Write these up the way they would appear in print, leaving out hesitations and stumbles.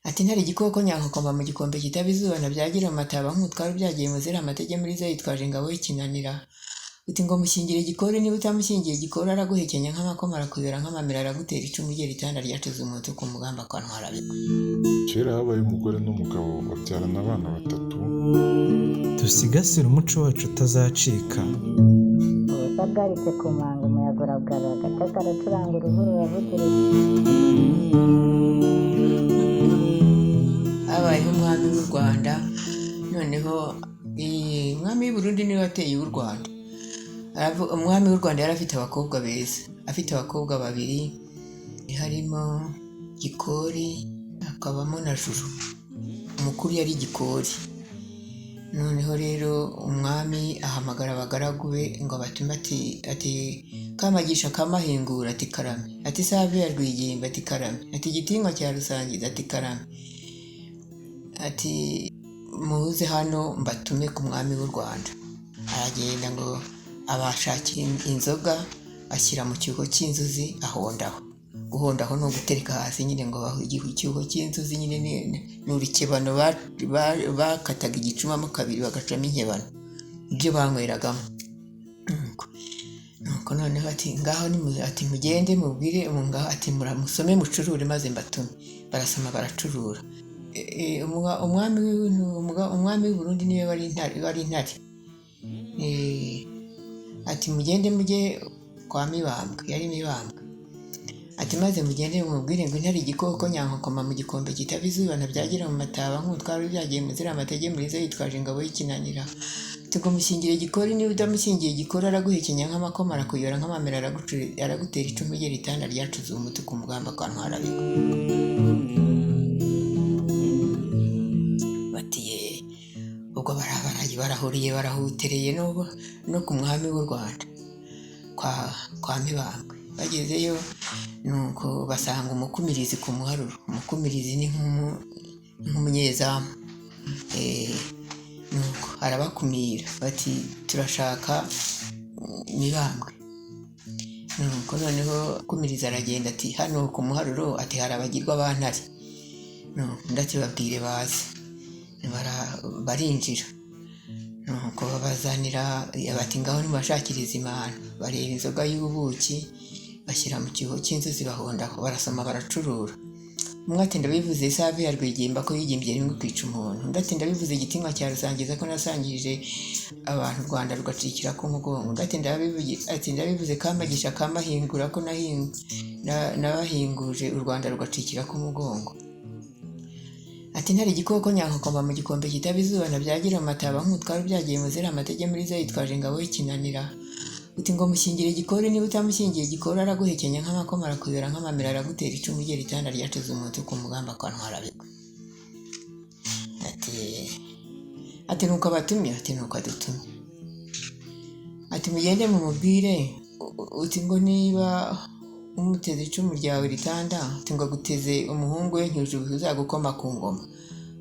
Ati ntare igikoko nyankokoma mu gikombe kitaba izuba ntabyagira mu mataba nk'umutware ubyagiye muzira amatege muri zo yitwaje ingabo y'ikinanira. Uti ngo mushyingire Gikori, niba utamushyingiye Gikori araguhekenya nk'amakoma, arakuyora nk'amamera, aragutera icumu rye ritanda ryacuze umuhutu ku mugamba kwa Ntwarabigwi. Kera habaye umugore n'umugabo babyarana abana batatu. Dusigasire umuco wacu utazacika. Ubusa bwaritse ku manga, umuyaga uragarura, agaca karacuranga, uruhu ruravugiriza. Habayeho umwami w'u Rwanda, noneho umwami w'i Burundi niwe wateye uw'u Rwanda. Umwami w'u Rwanda yari afite abakobwa beza, afite abakobwa babiri, harimo Gikori hakabamo na Juru. Umukuru yari Gikori. Noneho rero umwami ahamagara abagaragu be ngo abatume, ati Kamagisha kamahingura, ati karame, ati Save ya Rwigimba, ati karame, ati Gitinywa cya Rusangiza, ati karame, ati muze hano mbatume ku mwami w'u Rwanda. Aragenda ngo abashakira inzoga, ashyira mu cyuho cy'inzuzi, ahondaho. Guhondaho ni ugutereka hasi nyine ngo bahe icyuho cy'inzuzi nyine ni urukebano bakataga igicuma mo kabiri bagacamo inkebano, ibyo banyweragamo. Nuko noneho ati ngaho ati mugende mubwire ngaho, ati musome mucurure maze mbatume. Barasoma baracurura. Umwami w'i Burundi niwe wari intare, wari intare. Ati mugende mujye kwa Mibambwe, yari Mibambwe. Ati maze mugende mumubwire ngo intare igikoko nyankokoma mu gikombe kitaba izuba ntabyagira mu mataba nk'umutware ubyagiye muzira amatege muri zo yitwaje ingabo y'ikinanira. Ati ngo mushyingire Gikori, niba utamushyingiye Gikori araguhekenya nk'amakoma, arakuyora nk'amamera, aragutera icumu rye ritanda ryacuze umuti ku mugamba kwa Ntwarabigwi. Bati ye, ubwo barabaraye barahuriye barahutereye no ku mwami w'u Rwanda kwa Mibambwe. Bagezeyo nuko basanga umukumirizi ku muharuro. Umukumirizi ni nk'umunyezamu. Nuko arabakumira bati turashaka Mibambwe. Nuko noneho umukumirizi aragenda ati hano ku muharuro, ati hari abagirwa ba ntare. Nuko undi ati babwire baze. Barinjira. Nuko babazanira bati ngaho nimubashakirize imana. Bareba inzoga y'ubuki bashyira mu cyuho cy'inzuzi bahondaho, barasoma baracurura. Umwe ati ndabivuze Save ya Rwigimba ko yigimbye rimwe kwica umuntu. Undi ati ndabivuze Gitinywa cya Rusangiza ko nasangije abantu u Rwanda rugacikira ku mugongo. Undi ati ndabivuze Kamagisha kamahingura ko nabahinguje u Rwanda rugacikira ku mugongo. Ati ntare igikoko nyankokoma mu gikombe kitaba izuba ntabyagira mu mataba nk'umutware ubyagiye muzira amatege muri zo yitwaje ingabo y'ikinanira. Uti ngo mushyingire Gikori, niba utamushyingiye Gikori araguhekenya nk'amakoma, arakuyora nk'amamera, aragutera icumu rye ritanda ryacuze umuhutu ku mugamba kwa Ntwarabigwi. Ati nuko abatumye, ati nuko adutumye. Ati mugende mumubwire, uti ngo niba umuteze icumu ryawe ritanda, ati ngo aguteze umuhungu we ncyuje uzagukoma ku ngoma.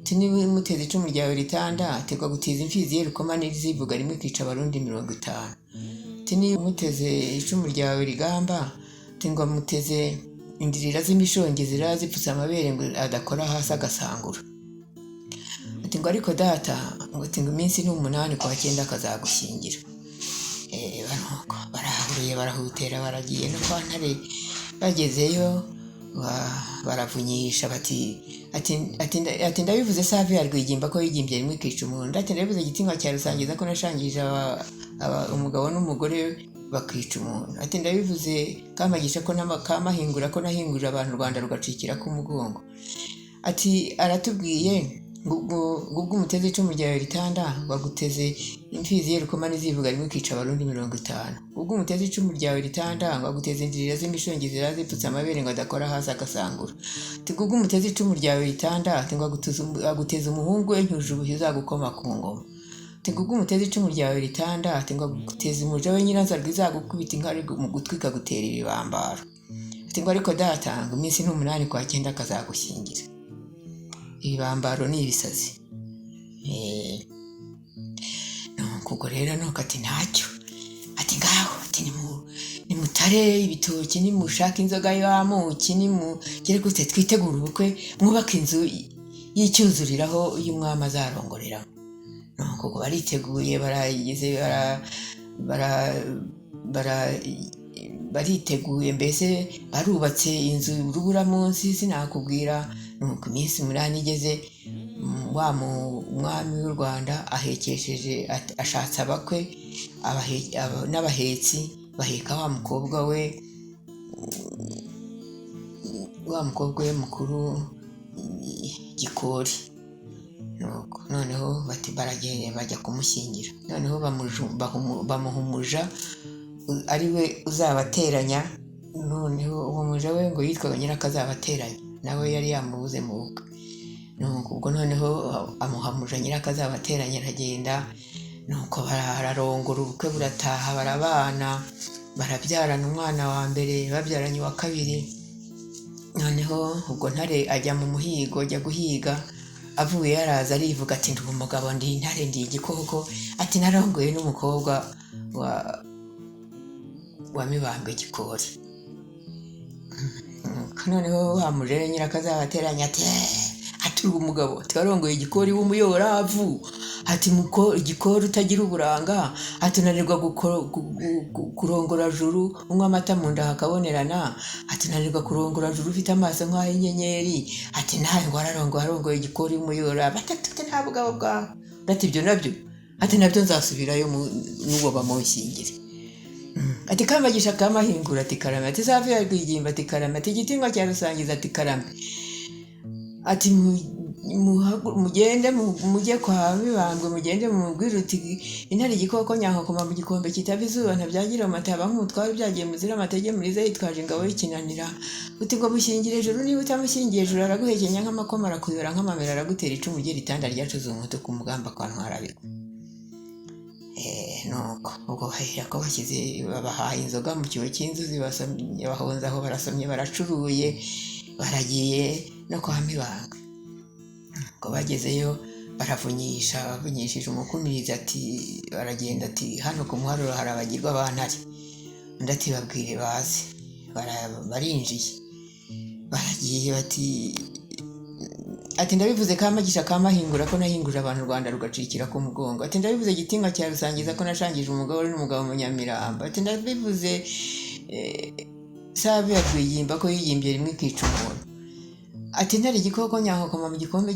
Ati niba umuteze icumu ryawe ritanda, ati ngo agutize imfizi ye rukoma n'izivuga rimwe ikica abarundi 50. Ati niba umuteze icumu ryawe rigamba, ati ngo amuteze indirira z'imishongi zirara zipfutse amabere ngo adakora hasi agasangura. Ati ngo ariko data, ngo ati ngo iminsi ni 8 kwa 9 akazagushyingira. Nuko barahuriye barahutera baragiye no kwa ntare. Bagezeyo baravunyisha bati ati ndabivuze Save ya Rwigimba ko yigimbye rimwe ikica umuntu. Ati ndabivuze Gitinywa cya Rusangiza ko nashangije umugabo n'umugore bakica umuntu. Ati ndabivuze Kamagisha ko kamahingura ko nahingurira abantu u Rwanda rugacikira ku mugongo. Ati aratubwiye ngo ubwo umuteze icumu ryawe ritanda, baguteze imfizi ye rukoma n'izivuga rimwe ikica abarundi 50. Ubwo umuteze icumu ryawe ritanda, ngo aguteze indirira z'imishongi zirara zipfutse amabere ngo adakora hasi agasangura. Ati ubwo umuteze icumu ryawe ritanda, ati ngo aguteze umuhungu we ncyuje ubuhi uzagukoma ku ngoma. Ati ngo ubwo umuteze icumu ryawe ritanda, ati ngo aguteze umuja we nyiranzarwe izagukubita inkari mu gutwi ikagutera ibibambaro. Ati ngo ariko data, ngo iminsi ni 8 kwa 9 akazagushyingira. Ibibambaro ni ibisazi. Nuko ubwo rero nuko ati ntacyo. Ati ngaho, ati nimutare ibitoki, nimushake inzoga y'amuki, nimugere gute twitegure ubukwe, mwubake inzu y'icyuzuriraho y'umwami azarongoreramo. Nuko ubwo bariteguye, barageze, bara bara bariteguye, mbese barubatse inzu uruburamunsi sinakubwira. Nuko iminsi 8 igeze, wa mwami w'u Rwanda ahekesheje, ashatse abakwe n'abahetsi, baheka wa mukobwa we, wa mukobwa we mukuru Gikori. Nuko noneho bati baragenda bajya kumushyingira, noneho bamuha umuja ari we uzabateranya. Noneho uwo muja we ngo yitwaga Nyirakazabateranya, nawe yari yamubuze mu bukwe. Nuko ubwo noneho amuha umuja Nyirakazabateranya, aragenda. Nuko bararongora, ubukwe burataha, barabana, barabyarana umwana wa mbere, babyaranye uwa kabiri. Noneho ubwo Ntare ajya mu muhigo, ajya guhiga, avuye yaraza arivuga ati ndi umugabo, ndi intare, ndi igikoko, ati narongoye n'umukobwa wa Mibambwe Gikori. Noneho wa mujere Nyirakazabateranya ati ati uri umugabo, ati warongoye Gikori w'umuyoravu, ati muko Gikori utagira uburanga, ati unanirwa kurongora Juru unywa amata mu nda hakabonerana, ati unanirwa kurongora Juru ufite amaso nk'ay'inyenyeri, ati nawe ngo warongoye Gikori w'umuyoravu, ati ati nta bugabo bwawe, ati ibyo nabyo, ati nabyo nzasubirayo n'uwo bamunshyingire. Ati Kamagisha kamahingura, ati karame, ati Safi ya Rwigimba, ati karame, ati Gitingwa cya Rusangiza, ati karame, ati mugende mujye kwa Mibambwe, mugende mumubwire uti intare igikoko nyankokoma mu gikombe kitaba izuba ntabyagira amataba nk'umutware byagiye muzira amatege muriza yitwaje ingabo y'ikinanira, uti ngo mushyingire Juru, niba utamushyingiye Juru araguhekenya nk'amakoma, arakuyora nk'amamera, aragutera icumu ugera itanda ryacuze umutu ku mugamba kwa Ntwarabigwi. Nuko ubwo bahera ko bashyize babahaye inzoga mu kibo cy'inzuzi, basomye bahonze aho, barasomye, baracuruye, baragiye no kwa Mibambwe. Ngo bagezeyo baravunyisha, bavunyishije umukumirizi ati baragenda, ati hano ku muharuro hari abagirwa ba Ntare. Undi ati babwire baze. Barinjiye, baragiye, bati ati ndabivuze Kamagisha kamahingura ko nahinguje abantu u Rwanda rugacikira ku mugongo, ati ndabivuze Gitinga cya Rusangiza ko nashangije umugabo n'umugabo mu Nyamirambo, ati ndabivuze Save ya Rwigimba ko yigimbye rimwe ikica umuntu, ati ntare igikoko nyankokoma mu gikombe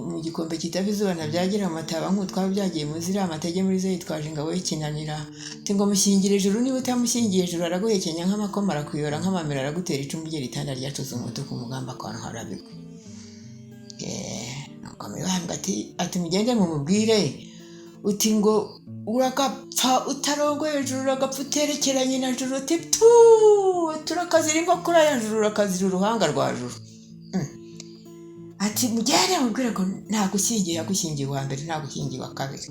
mu gikombe kitaba izuba ntabyagira amataba nk'utwaba byagiye muzira amatege muri zo yitwaje ingabo y'ikinanira, ati ngo mushyingire Juru, niba utamushyingiye Juru araguhekenya nk'amakoma, arakuyora nk'amamera, aragutera icumu ugera itanda ryacuze umutu ku mugamba kwa Ntwarabigwi. Nuko Mibambwe ati mugende mumubwire uti ngo uragapfa utarongoye Juru, uragapfa uterekeranye na Juru, uti tu turakazira inkokora ya Juru, urakazira uruhanga rwa Juru. Ati mugende mubwire ngo nagushyingiye, yagushyingiye uwa mbere, nagushyingiye uwa kabiri.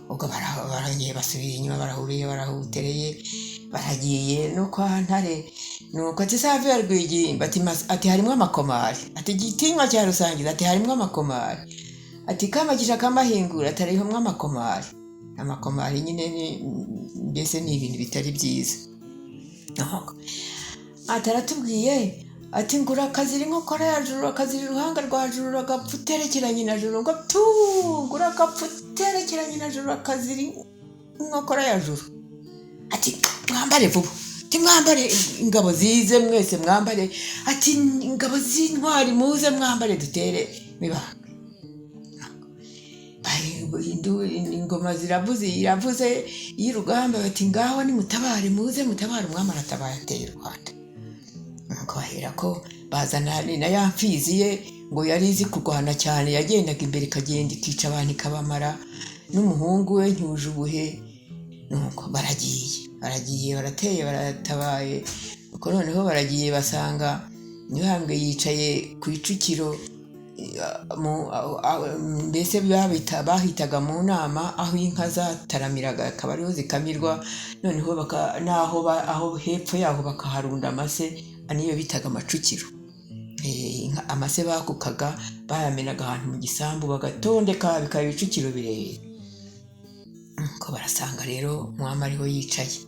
Ubwo barongeye basubira inyuma, barahuriye, barahutereye, baragiye no kwa Ntare. Nuko ati Save ya Rwigimba, ati harimo amakomari, ati Gitinywa cya Rusangiza, ati harimo amakomari, ati Kamagisha kamahingura, ati harimo amakomari. Amakomari nyine ni mbese ni ibintu bitari byiza. Ati aratubwiye ati ngo urakazira inkokora ya Juru, urakazira uruhanga rwa Juru, uragapfa uterekeranye na Juru, ngo tu ngo uragapfa uterekeranye na Juru, urakazira inkokora ya Juru. Ati mwambare vuba, ati mwambare ingabo zize mwese mwambare, ati ingabo z'intwari muze mwambare dutere Mibambwe. Ingoma ziravuze, iravuze y'urugamba, bati ngaho nimutabare, muze mutabare, umwami aratabaye ateye u Rwanda. Nuko bahera ko bazana na ya mfizi ye ngo yari izi kurwana cyane, yagendaga imbere ikagenda ikica abantu ikabamara, n'umuhungu we Ncyujubuhe. Nuko baragiye, barateye, baratabaye. Nuko noneho baragiye basanga Mibambwe yicaye ku icukiro, mbese bahitaga mu nama, aho inka zataramiraga akaba ariho zikamirwa, noneho naho aho hepfo yaho bakaharunda amase, niyo bitaga amacukiro. Amase bakukaga bayamenaga ahantu mu gisambu bagatondeka bikaba ibicukiro birebire. Nuko barasanga rero umwami ariho yicaye.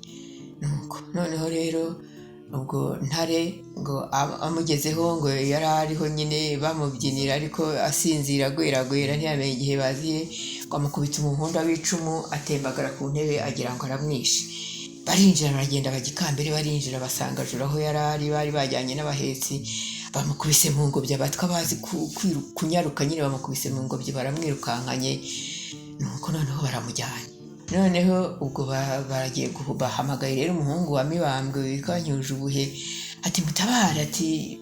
Nuko noneho rero Ubwo Ntare ngo amugezeho, ngo yari ariho nyine bamubyinira, ariko asinzira agweragwera, ntiyamenye igihe baziye, ngo amukubita umuhunda w'icumu, atembagara ku ntebe, agira ngo aramwishe. Barinjira, baragenda bajya ikambere, barinjira basanga Juru aho yari ari, bari bajyanye n'abahetsi, bamukubise mu ngobyi. Abatwa bazi kunyaruka nyine, bamukubise mu ngobyi, baramwirukankanye, nuko noneho baramujyanye. Noneho ubwo baragiye, bahamagaye rero umuhungu wa Mibambwe witwa Nyujubuhe, ati: "Mutabare," ati: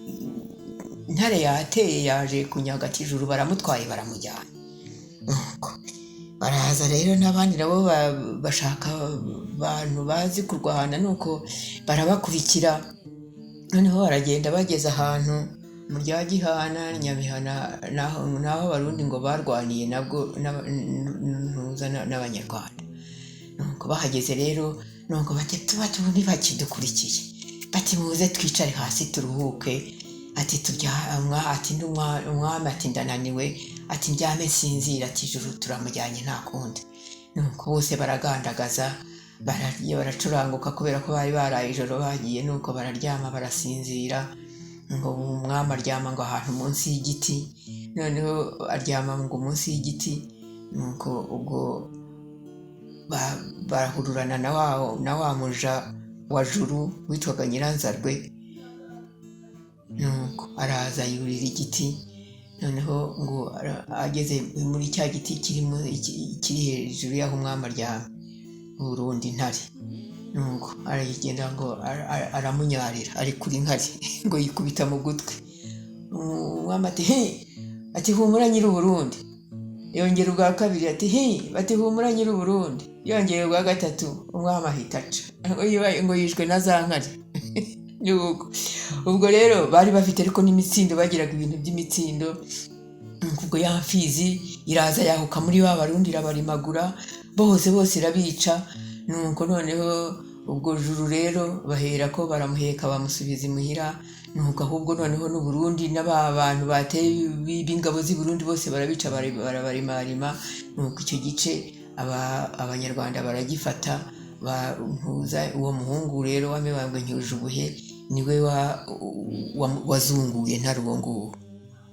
"Ntare yateye, yaje kunyaga," ati: "Juru baramutwaye, baramujyana." Nuko baraza rero n'abandi nabo bashaka abantu bazi kurwana, nuko barabakurikira. Noneho baragenda, bageze ahantu mu rya Gihana, Nyamihana, naho Abarundi ngo barwaniye nabwo ntuza n'Abanyarwanda. Nuko bahageze rero, nuko bati: "Tuba ntibakidukurikiye," bati: "Muze twicare hasi turuhuke," ati: "Turyamwa," ati: "Umwami," ati: "Ndananiwe," ati: "Ndyame nsinzira," ati: "Ijuru turamujyanye, nta kundi." Nuko bose baragandagaza, bararya, baracuranguka, kubera ko bari baraye ijoro bagiye. Nuko bararyama, barasinzira. Ngo umwami aryama ngo ahantu munsi y'igiti, noneho aryama ngo munsi y'igiti. Nuko ubwo barahururana na wa muja wa Juru witwaga Nyiranzarwe. Nuko araza yurira igiti. Noneho ngo ageze muri cya giti kiri hejuru y'aho umwami aryamye Burundi, Ntare, nuko aragenda ngo aramunyarira ari kuri Nkari, ngo yikubita mu gutwi. Umwami ati: "Hi!" Ati: "Humura nyiri Uburundi." Yongera ubwa kabiri, ati: "Hi!" Bati: "Humura nyiri Uburundi." Yongeye ubwa gatatu, umwami ahita aca ngo yishwe na za nkari. Nuko ubwo rero bari bafite ariko n'imitsindo, bagiraga ibintu by'imitsindo. Nuko ubwo ya mfizi iraza yahuka muri ba Barundi, irabarimagura bose bose, irabica. Nuko noneho ubwo Juru rero bahera ko baramuheka, bamusubiza imuhira. Nuko ahubwo noneho n'Uburundi n'aba bantu bateye b'ingabo z'i Burundi bose barabica, barabarimarima. Nuko icyo gice Abanyarwanda baragifata. Bantuza uwo muhungu rero wa Mibambwe Ncyujubuhe niwe wazunguye Ntare uwo nguwo,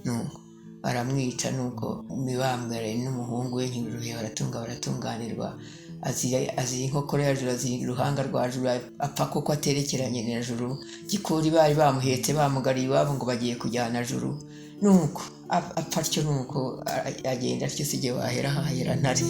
nuko baramwica. Nuko Mibambwe n'umuhungu we Ncyujubuhe baratunga, baratunganirwa. Azira inkokora ya Juru, azira uruhanga rwa Juru, apfa koko aterekeranye na Juru. Gikori bari bamuhetse, bamugariye iwabo ngo bagiye kujyana Juru. Nuko apfa atyo, nuko agenda atyo. Si jye wahera, hahera Ntare.